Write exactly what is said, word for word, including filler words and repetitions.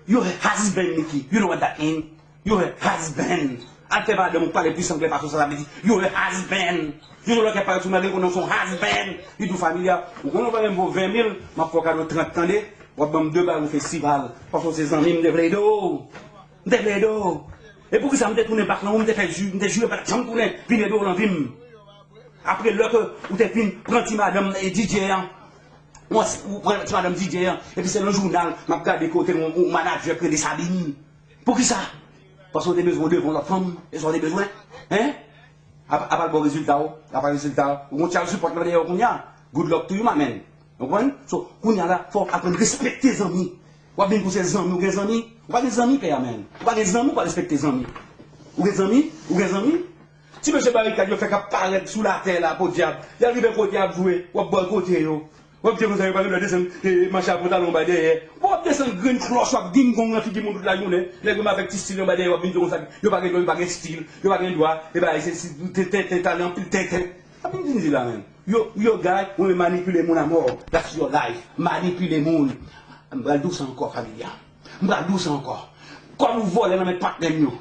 You're a husband, Nicky. You know what that mean? You're a husband. Al fè madanm ou pale plis anglè pase sa, sa vle di you're a husband. Jojo lòt kè parèt sou mwen, gen konnen w se yon husband. Li di w, Familia, ou konnen w pa menm vo ven mil, m ap fè w kado trant, tande? W ap ban m de bal yon festival. Paske w se zanmi m, m te vle ede w. M te vle ede w. E poukisa m te tounen bak nan ou, m te fè ju, m te jire m pa t janm tounen vin ede w nan vi m. Apre lè ke ou te fin pran ti madanm e D J an, ou pran ti madanm D J an, epi se nan jounal m ap gade kote yon, yon manadjè k rele Sabine. Poukisa? Paske w te bezwen w devan lòt fanm, e sa w te bezwen? Hein? Apa, apa l ba w rezilta w, apa rezilta w, ou gon child support nan dèyè w kounye a. Good luck to you, my man. Ou konprann? So, kounye a la, fò w aprann respekte zanmi. W ap vin pou se zanmi, ou gen zanmi? Ou pa gen zanmi, pè a, man. Ou pa gen zanmi, ou pa respekte zanmi. Ou gen zanmi? Ou gen zanmi? Ti mesye Barikad yo fèk ap parèt sou latè la, podyab. Y al rive kote y ap jwe, w ap bòykote yo. W ap di konsa, yo pa gen dwa desann, e, manch a pantalon bay dèyè. W ap desann grenn klòch, w ap gingong nan figi moun tout lajounen. Nèg yo avèk ti stil yo bay dèyè, w ap vin di konsa, yo pa gen dwa, yo pa gen stil, yo pa gen dwa, e bagay se, se, te, te, te, tale anpil tenten. Sa vin di la menm. Yo, yo gay, ou menm manipile moun a mò. That's your life. Manipile moun. M pral di w sa ankò, Familia. M pral di w sa ankò. Kòb ou vòlè nan men patnè m yo.